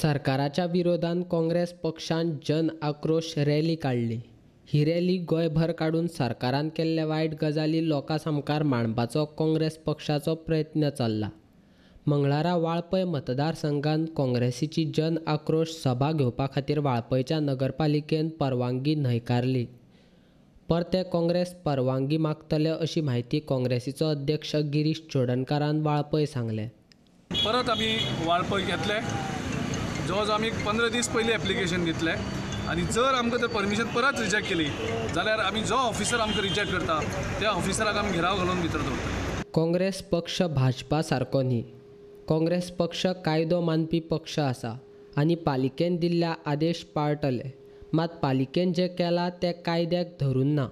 सरकाराच्या विरोधान काँग्रेस पक्षान जन आक्रोश रॅली काडली. ही रॅली गोंयभर काडून सरकारान केल्ल्या वायट गजाली लोकां सामकार मांडपाचो काँग्रेस पक्षाचो प्रयत्न चल्ला. मंगळारा वाळपय मतदारसंघात काँग्रेसीची जन आक्रोश सभा घेवपा खातीर वाळपयच्या नगरपालिकेन परवानगी न्हयकारली. परते काँग्रेस परवानगी मागतले अशी म्हायती काँग्रेसीचो अध्यक्ष गिरीश चोडणकारान वाळपय सांगले. परत आमी वाळपय घेतले, जवळ जवळ आमी 15 दीस पयलीं एप्लिकेशन दितले आनी जर आमकां तर परमिशन परत रिजेक्ट केली जाल्यार आमी जो ऑफिसर आमकां रिजेक्ट करता त्या ऑफिसराक आमी घेराव घालून भितर दवरतले. काँग्रेस पक्ष भाजपा सारको न्ही. काँग्रेस पक्ष कायदो मानपी पक्ष आसा आनी पालिकेन दिल्ल्या आदेश पाळटले. मात पालिकेन जें केलां तें कायद्याक धरून ना.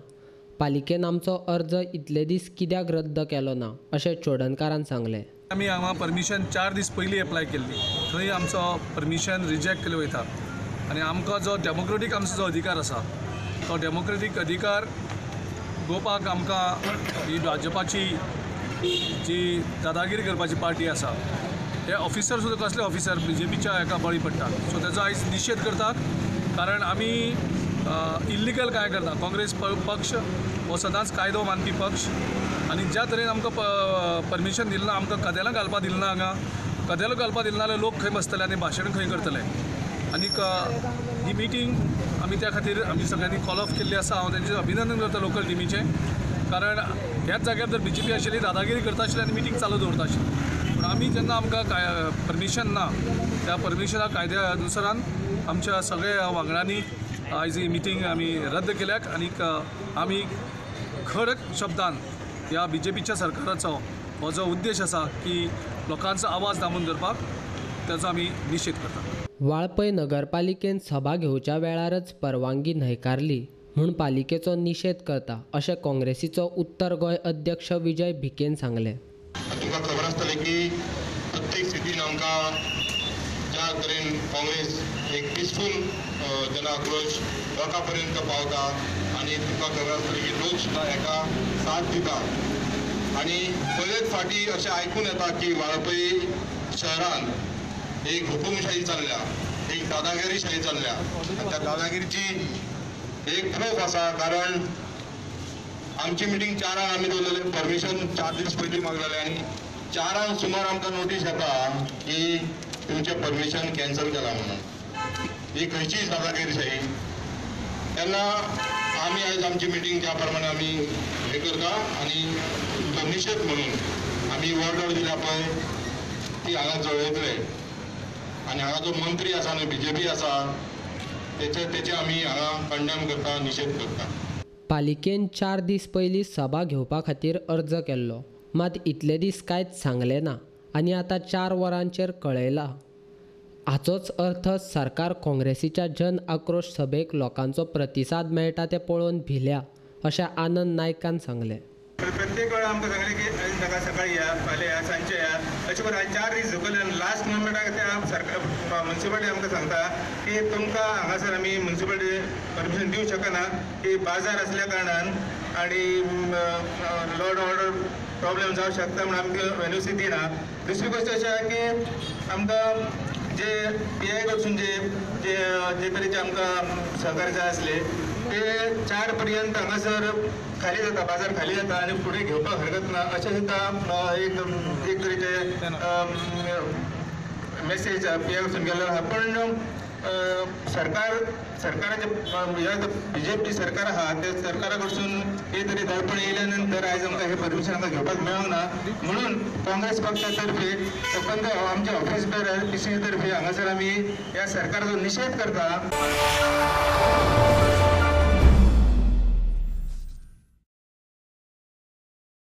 पालिकेन आमचो अर्ज इतले दीस कित्याक रद्द केलो ना अशें चोडणकारान सांगलें. आमी हांगा परमिशन 4 दीस पयलीं एप्लाय केल्ली, थंय आमचो परमिशन रिजेक्ट केलो वयता आनी आमकां जो डेमोक्रेटीक आमचो जो अधिकार आसा तो डेमोक्रेटीक अधिकार गोपाक आमकां ही भाजपाची जी दादागिरी करपाची पार्टी आसा हे ऑफिसर सुद्दां कसले ऑफिसर बीजेपीच्या हेका बळी पडटात. सो तेजो आयज निशेध करतात, कारण आमी इल्लिगल कांय करना. काँग्रेस पक्ष हो सदांच कायदो मानपी पक्ष आनी ज्या तरेन आमकां परमिशन दिलें ना, आमकां कदेलां घालपाक दिलें ना, हांगा कदेलां घालपाक दिलें ना जाल्यार लोक खंय बसतले आनी भाशण खंय करतले. आनीक ही मिटींग आमी त्या खातीर आमी सगळ्यांनी कॉल ऑफ केल्ली आसा. हांव तेंचें अभिनंदन करता लोकल टिमीचें, कारण ह्याच जाग्यार जर बीजेपी आशिल्ली दादागिरी करता आशिल्ली आनी मिटींग चालू दवरता आशिल्ली. पूण आमी जेन्ना आमकां परमिशन ना त्या परमिशना कायद्या अनुसारान आमच्या सगळ्या वांगड्यांनी आयज ही मिटींग आमी रद्द केल्याक आनीक आमी खडक शब्दान ह्या बीजेपीच्या सरकाराचो हो जो उद्देश आसा की लोकांचो आवाज दामून धरपाक ताचो आमी निशेध करता. वाळपय नगरपालिकेन सभा घेवच्या वेळारच परवानगी न्हयकारली म्हूण पालिकेचो निशेध करता अशें काँग्रेसीचो उत्तर गोंय अध्यक्ष विजय भिकेन सांगलें. तुमकां खबर आसतलें की प्रत्येक सिटीन आमकां ज्या तरेन काँग्रेस एक पिसफूल जन आक्रोश लोकां पर्यंत पावता आनी तुमकां खबर आसतलें की लोक सुद्दां हेका साथ दिता. आनी बरेच फावटी अशें आयकून येता की वाळपय शहरान एक हुकुमशाही चल्ल्या, एक दादागिरीशाही चल्ल्या आनी त्या दादागिरीची एक प्रूफ आसा, कारण आमची मिटींग 4 आमी दवरलेले, परमिशन 4 दीस पयलीं मागलेले आनी 4 सुमार आमकां नोटीस येता की तुमचें परमिशन कॅन्सल केलां म्हणून. ही खंयचीय दादागिरीशाही. तेन्ना आमी आयज आमची मिटींग त्या प्रमाणे आमी हें करता आनी तो निशेध म्हणून आमी ऑर्डर दिल्या पळय ती हांगा जळयतले आनी हांगा जो मंत्री आसा न्हय बीजेपी आसा तेचे आमी हांगा कंडेम करता, निशेध करता. पालिकेन 4 दीस पयलीं सभा घेवपा खातीर अर्ज केल्लो, मात इतले दीस कांयच सांगलें ना आनी आतां 4 वरांचेर कळयलां. हाचोच अर्थ सरकार काँग्रेसीच्या जन आक्रोश सभेक लोकांचो प्रतिसाद मेळटा तें पळोवन भिल्या अशें आनंद नायकान सांगलें. प्रत्येक वेळा आमकां सांगलें की आयज सकाळी या, फाल्यां या, सांजचे या, अशें करून आयज 4 दीस झुकले आनी लास्ट मुमेंटाक त्या सरकार म्युनिसिपालिटी आमकां सांगता की तुमकां हांगासर आमी म्युनिसिपालिटी परमिशन दिवंक शकना की बाजार आसल्या कारणान आनी लॉ एंड ऑर्डर प्रॉब्लेम जावंक शकता म्हणून आमकां एनओसी दिना. दुसरी गोश्ट अशी आहा की आमकां जे पी I कडसून जे जे जे तरेचे आमकां सहकार्य जाय आसले ते 4 पर्यंत हांगासर खाली जाता, बाजार खाली जाता आनी फुडें घेवपाक हरकत ना अशें सुद्दां एक एक तरेचे मेसेज पी I कडसून गेल्लो आहा. पण सरकार सरकाराचे बीजेपी सरकार आहा त्या सरकारा कडसून हे तरी दडपण येयल्या नंतर आयज आमकां हें परमिशन आमकां घेवपाक मेळोंक ना म्हणून काँग्रेस पक्षा तर्फे सबंद आमच्या ऑफिस बेरर पी सी तर्फे हांगासर आमी ह्या सरकाराचो निशेध करता.